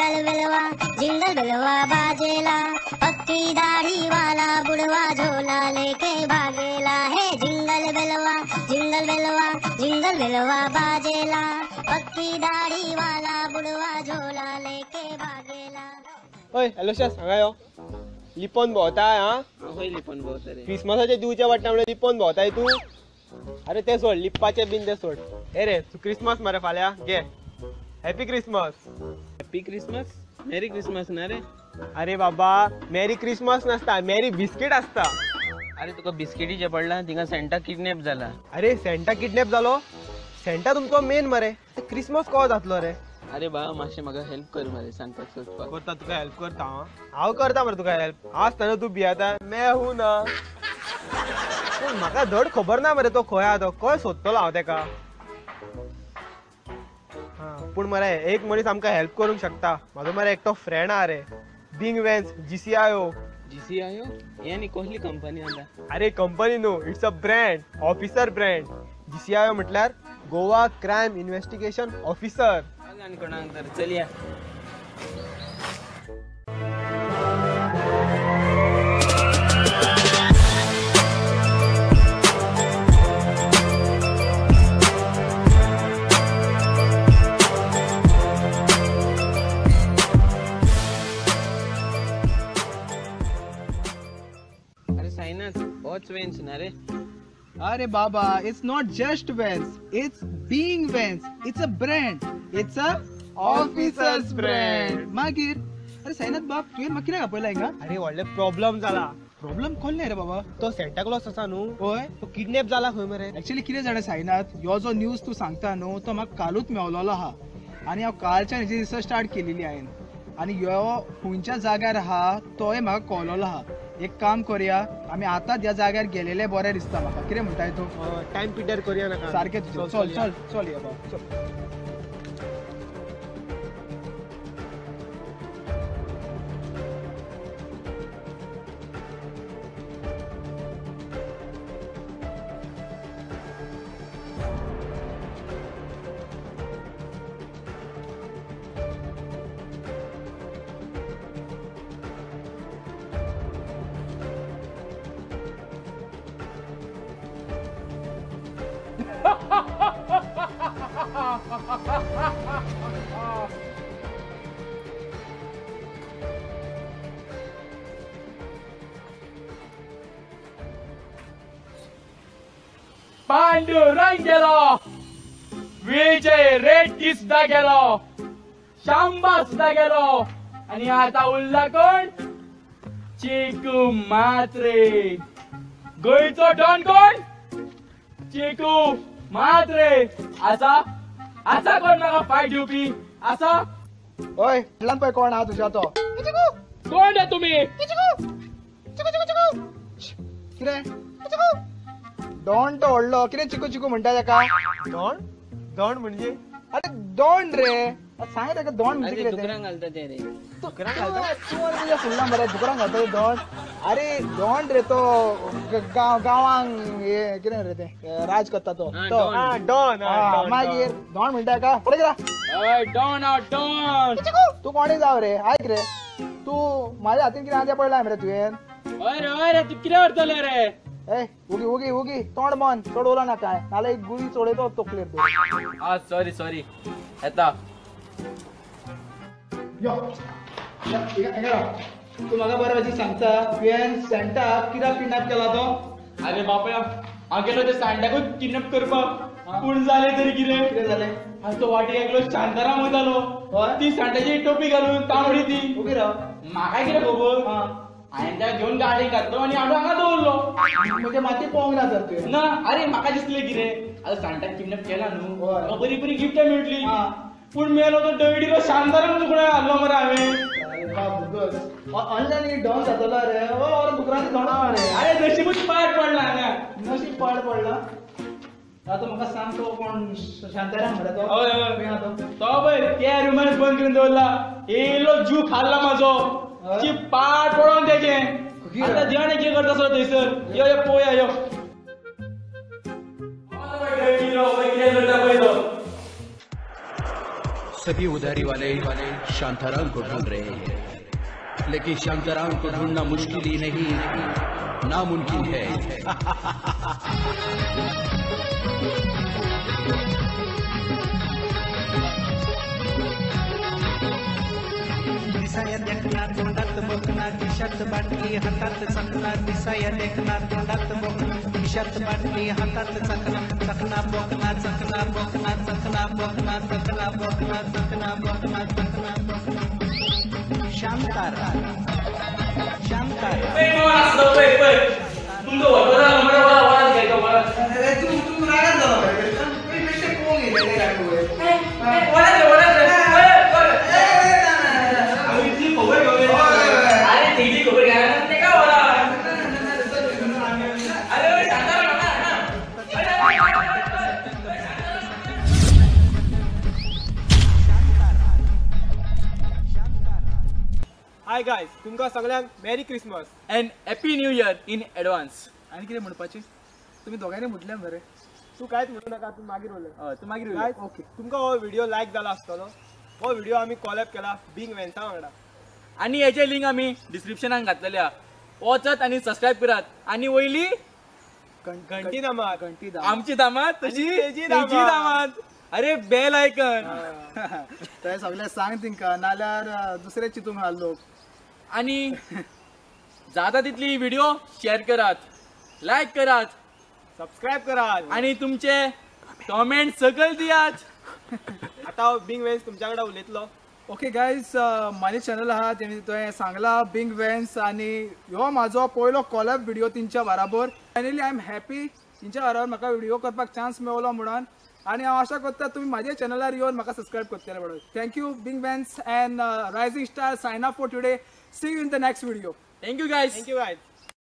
Jingle Belwa jingle Belwa बाजेला, पक्की दाढ़ी वाला बुढ़वा झोला लेके भागेला। हे jingle Belwa jingle Belwa jingle Belwa बाजेला, पक्की दाढ़ी वाला बुढ़वा झोला लेके भागेला। ओय एलोशियस हांगा यो, लिपोन भोंवताय। हां खंय लिपोन भोंवता रे? क्रिसमसाचे दिवचे पडटा म्हणल्यार लिपोन भोंवताय तूं? अरे ते सोड, लिपपाचे बीन ते सोड। हे रे तूं क्रिसमस मरे फाल्यां, घे happy Christmas. Happy Christmas? Merry Christmas ना रे? अरे बाबा मेरी क्रिसमस नासता, मेरी बिस्किट आसता। अरे तुका बिस्किटीचे पडला, थिंगा सेंटा किडनॅप जाला। अरे सेंटा किडनॅप जालो? सेंटा तुमचो मेन मरे, क्रिसमस को जातलो रे? अरे बा मातशें म्हाका हेल्प कर मरे सांगपाक सोदपाक। करता तुका हेल्प करता हांव, करता मरे तुका हेल्प। आसतना तूं भियेता, मैं हूं ना। पूण म्हाका धड खबर ना मरे तो खंय आहा तो, खंय सोदतलो हांव तेका। हां पूण मरे एक मनीस आमकां हेल्प करूंक शकता, म्हाजो मरे एकटो फ्रेंड आहा रे, Bing Vance, GCIO. GCIO हे आनी कसली कंपनी आतां? अरे कंपनी न्हू, it's a brand, officer brand. GCIO म्हटल्यार गोवा क्रायम इन्व्हेस्टिगेशन ऑफिसर। आनी कोणाक तर चलया। अरे साईनाथ, होच वेन्स ना रे? अरे बाबा, it's not just Vans, it's being Vans, it's a brand, it's a officer's brand. मागीर अरे साईनाथ बाब, तुवें म्हाका कित्याक आपयला हिंगा? अरे व्हडले प्रॉब्लम जाला। प्रॉब्लम कोल्ले रे बाबा? तो सेंटा क्लॉस आसा न्हू, हय, तो किडनॅप जाला खंय मरे। एक्चुअली कितें जाणा साईनाथ, ह्यो जो न्यूज तूं सांगता न्हू तो म्हाका कालूच मेवलोलो आहा आनी हांव कालच्यान हेची रिसर्च स्टार्ट केलेली हांवें आनी ह्यो खंयच्या जाग्यार आहा तोय म्हाका कळलोलो आहा। एक काम करूया, आमी आतांच ह्या जाग्यार गेलेले बरें दिसता म्हाका। कितें म्हणटाय तूं? टायम पिड्ड्यार करूया नाका सारकें तुजें। चल चल चल या बाबा, चल। पांडुरंग गेलो, विजय रेड्डी सुद्धा गेलो, शांबा सुद्धा गेलो आणि आता उरला कोण? चिकू म्हात्रे। गोंयचो डॉन कोण? चिकू म्हात्रे। आसा आसा कोण म्हाका फायट दिवपी? आसा? ओय फाटल्यान पळय कोण आहा तुज्या तो। कोण रे तुमी? कितें डॉन तो व्हडलो, कितें चिकू चिकू म्हणटा तेका? डॉन? डॉन म्हणजे? अरे डॉन रे, सांग तेका डॉन म्हणजे कितें? दुकरांक घालता ते रे। दुकरांक घालता? तूं आनी तुज्या फुडला मरे दुकरांक घालता डॉन। अरे डॉन रे तो गांवांक हे कितें रे तें राज करता तो। डॉन मागीर डॉन म्हणटा तेका, फुडें गेला। डॉन डॉन तूं कोणूय जाव रे, आयक रे, तूं म्हाज्या हातीन कितें आहा तें पळयलां मरे तुवें? हय रे हय रे, तूं कितें करतले रे? ए उगी उगी उगी, तोंड बंद, चड उलो नाका, नाल्यार एक गुळी चडयतो तकलेर धरून। आ सॉरी सॉरी, येता। यो तूं म्हाका बरे भशेन सांगता, तुवें सेंटाक कित्याक किडनॅप केला तो? अरे बापया, हांव गेलो ते सांटाकूच किडनॅप करपाक, पूण जालें तरी कितें? कितें जालें? हांव तो वाटेक एकलो शांताराम वयतालो, ती सांटाची टोपी घालून तांबडी ती। उगी राव, म्हाका कितें खबर? हांवें ताका घेवन गाडयेक घातलो आनी हाडून हांगा दवरलो। म्हणजे माती पोवंक ना तर तुवें? ना, अरे म्हाका दिसलें कितें, आतां सांटाक किडनॅप केला न्हू, म्हाका बरी बरी गिफ्टां मेळटली, पूण मेलो तो डयडीलो शांताराम तुकडे हाडलो मरे हांवें। ऑनलायन डॉन जातलो रे, दुकरांनी दोणा रे। अरे नशीबूच पाड पडला हांगा। नशीब पाड पडला? आतां म्हाका सांग तो कोण शांताराम मरे तो? हय हय, तो पळय त्या रुमान बंद करून दवरला, येयलो जीव खाल्ला म्हाजो, पाड पडोन तेजें। आतां जेवण कितें करता सो थंयसर, यो यो पळोवया यो। कितें करता पळय तो। सभी उधारी वाले शांताराम को ढूंढ रहे हैं, लेकिन शांताराम को ढूंढना मुश्किल ही नहीं, नामुमकिन है। दिसाया देखना तोंडात बघना, खिशात बाटली हातात चकना। दिसाया देखना तोंडात बघना, खिशात बाटली हातात चकना। चकना बघना चकना बघना चकना बघना चकना बघना चकना बघना चकना बघना। शांताराम शांताराम। हाय गायज, तुमकां सगळ्यांक merry Christmas and happy new year in advance. आनी कितें म्हणपाचें? तुमी दोगांयनी म्हटलें मरे. तूं कांयच म्हणू नाका, तूं मागीर उलय. तूं मागीर उलय. ओके, तुमकां हो व्हिडिओ लायक जाला आसतलो. हो व्हिडिओ आमी कॉलॅब केला बिंग वेन्सा वांगडा आनी हेचे लिंक आमी डिस्क्रिप्शनान घातलेल्या. वचत आनी सबस्क्रायब करात आनी वयली घंटी दामात, घंटी दामात, आमची दामात तशी तेजी दामात. अरे बेल आयकन ते सगळे सांग तिंका, नाल्यार दुसरे चितूंक हाल लोक. आनी जाता तितली व्हिडिओ शेअर करात, लायक करात, सबस्क्रायब करात आनी तुमचे कमेंट सकयल दियात. आता बिंग वेन्स तुमच्या कडेन उलयतलो. ओके गायज, म्हाजे चॅनल आहा तेणी तुवें सांगला बिंग वेन्स, आनी ह्यो म्हाजो पयलो कॉलॅब व्हिडिओ तेंच्या बराबर. फायनली I am happy तेंच्या बराबर म्हाका व्हिडिओ करपाक चान्स मेवलो म्हणून, आनी हांव आशा करता तुमी म्हाज्या चॅनलार येवन म्हाका सबस्क्रायब करतले म्हणून. Thank you Bing Vans and rising star sign up for today. See you in the next video. Thank you guys. Thank you guys.